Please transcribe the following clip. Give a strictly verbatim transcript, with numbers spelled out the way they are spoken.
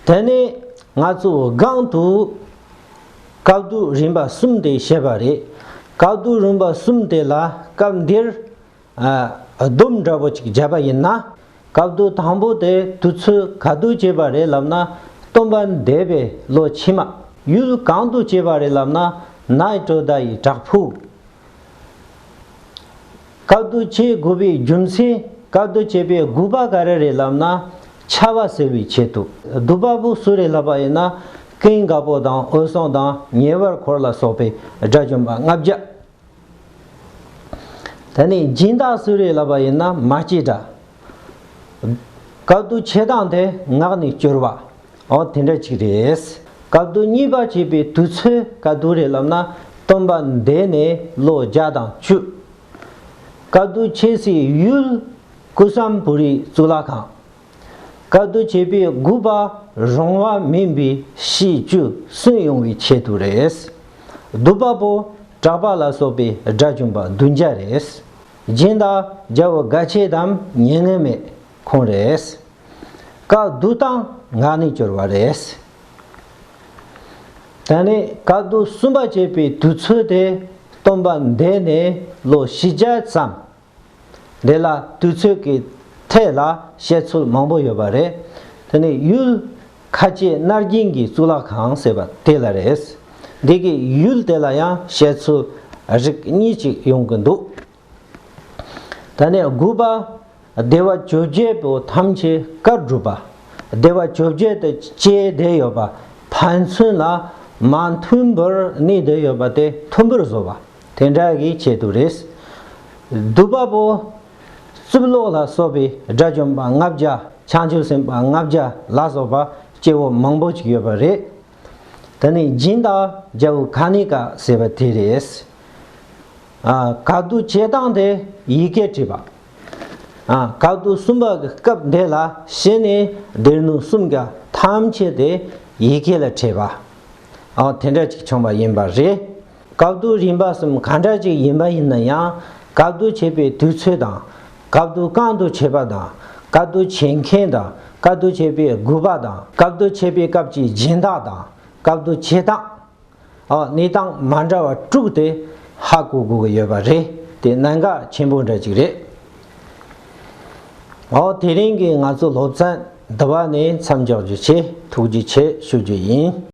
དེ་ནས་ང་ཚོ་སྒང་དུ་བཀའ་བསྡུ་རིམ་པ་གསུམ་དེ་བཤད་པ་རེད། བཀའ་བསྡུ་རིམ་པ་གསུམ་དེ་ལ་སྐབས་འདིར་ཨ་སྡོམ་འདྲ་པོ་ཅིག་བརྒྱབ་པ་ཡིན་ན། བཀའ་བསྡུ་དང་པོ་དེ་དུས་ཚོད་ག་དུས་བྱས་པ་རེད་ལབ་ན། སྟོན་པ་འདས་པའི་ལོ་ཕྱི་མ། ཡུལ་གང་དུ་བྱས་པ་རེད་ལབ་ན། ནའི་ཊོ་ད་ཡི་བྲག་ཕུག་བཀའ་བསྡུ་བྱེད་དགོས་པའི་རྒྱུ་མཚན། བཀའ་བསྡུ་བྱེད་པའི་དགོས་པ་ག་རེ་རེད་ལབ་ན། ཆར་པ་སེལ་བའི་ཆེད་དུ། བསྡུ་བ་པོ་སུ་རེད་ལབ་པ་ཡིན་ན། ཀུན་དགའ་བོ་དང་འོད་སྲུང་དང་ཉེ་བར་འཁོར་ལ་སོགས་པའི་དགྲ་བཅོམ་པ་ལྔ་བརྒྱ། དེ་ནས་སྦྱིན་བདག་སུ་རེད་ལབ་པ་ཡིན་ན། མ་སྐྱེས་དགྲ། བཀའ་བསྡུ་བྱེད་སྟངས་དེ་ངག་ནས་སྐྱོར་བ། འོ་དེ་འདྲ་ཅིག་རེད། བཀའ་བསྡུ་གཉིས་པ་བྱེད་པའི་དུས་ཚོད་ག་དུས་རེད་ལབ་ན། སྟོན་པ་འདས་ནས་ལོ་བརྒྱ་དང་བཅུ། བཀའ་བསྡུ་བྱེད་སའི་ཡུལ་ཀུ་སམ་པུ་རིའི་གཙུག་ལག་ཁང་། བཀའ་བསྡུ་བྱེད་པའི་དགོས་པ་རང་དབང་མིན་པའི་གཤིས་བཅུ་སུན་ཡོང་བའི་ཆེད་དུ་རེད། བསྡུ་བ་པོ་གྲགས་པ་ལ་སོགས་པའི་དགྲ་བཅོམ་པ་བདུན་བརྒྱ་རེད། སྦྱིན་བདག་རྒྱལ་པོ་དགའ་བྱེད་དམ་མྱ་ངན་མེད་ཁོང་རེད། བཀའ་བསྡུ་སྟངས་ངག་ནས་སྐྱོར་བ་རེད། དེ་ནས་བཀའ་བསྡུ་གསུམ་པ་བྱེད་པའི་དུས་ཚོད་དེ་སྟོན་པ་འདས་ནས་ལོ་བཞི་བརྒྱ་ཙམ། དེ་ལ་དུས་ཚོད་ཀྱི་ཐད་ལ་བཤད་ཚུལ་མང་པོ་ཡོད་པ་རེད། དེ་ནས་ཡུལ་ཁ་ཆེ་སྣར་སྦྱིན་གྱི་གཙུག་ལག་ཁང་ཟེར་བ་དེ་ལ་རེད། འདི་གི་ཡུལ་དེ་ལ་ཡང་བཤད་ཚུལ་རིགས་གཉིས་ཅིག་ཡོང་གི་འདུག་དེ་ནས་དགོས་པ། སྡེ་པ་བཅོ་བརྒྱད་པོ་ཐམས་ཅད་བཀའ་སྒྲུབ་པ། སྡེ་པ་བཅོ་བརྒྱད་དེ་བཅས་བསྡད་ཡོད་པ། ཕན་ཚུན་ལ་མ་མཐུན་པར་གནས་བསྡད་ཡོད་པ་དེ་མཐུན་པར་བཟོ་བ། དེ་འདྲ་གི་ཆེད་དུ་རེད། བསྡུ་བ་པོ། རྩིབ་ལོགས་ལ་སོགས་པའི་དགྲ་བཅོམ་པ་ལྔ་བརྒྱ། བྱང་ཆུབ་སེམས་དཔའ་ལྔ་བརྒྱ་ལ་སོགས་པ་སྐྱེ་བོ་མང་པོ་ཅིག་ཡོད་པ་རེད། དེ་ནས་སྦྱིན་བདག་རྒྱལ་པོ་ཀ་ནི་ཀ་ཟེར་བ་དེ་རེད། ཨ། བཀའ་བསྡུ་བྱེད་སྟངས་དེ་ཡི་གེ་བྲིས་པ། ཨ། བཀའ་བསྡུ་གསུམ་པ་གི་སྐབས་འདི་ལ་གཞི་ནས་སྡེ་སྣོད་གསུམ་ཀ་ཐམས་ཅད་དེ་ཡི་གེ་ལ་བྲིས་པ། ཨ། དེ་འདྲ་ཅིག་བྱུང་བ་ཡིན་པ་རེད། བཀའ་བསྡུ་རིམ་པ་གསུམ་གང་འདྲ་ཅིག་ཡིན་པ་ཡིན་ན་ཡང་། བཀའ་བསྡུ་བྱེད་པའི་དུས་ཚོད་དང་། བཀའ་བསྡུ་གང་དུ་བྱེད་པ་དང་། བཀའ་བསྡུ་བྱེད་མཁན་དང་། བཀའ་བསྡུ་བྱེད་པའི་དགོས་པ་དང་། བཀའ་བསྡུ་བྱེད་པའི་སྐབས་ཀྱི་སྦྱིན་བདག་དང་། བཀའ་བསྡུ་བྱེད་སྟངས། ཨ། གནས་སྟངས་མ་འདྲ་བ་དྲུག་དེ་ཧ་གོ་དགོས་ཀྱི་ཡོད་པ་རེད། དེ་གནད་འགག་ཆེན་པོ་འདྲ་ཅིག་རེད། ཨོ། དེ་རིང་གི་ང་ཚོ་སློབ་ཚན་འདི་བ་ནས་མཚམས་འཇོག་རྒྱུ་བྱས། ཐུགས་རྗེ་ཆེ་ཞུ་རྒྱུ་ཡིན།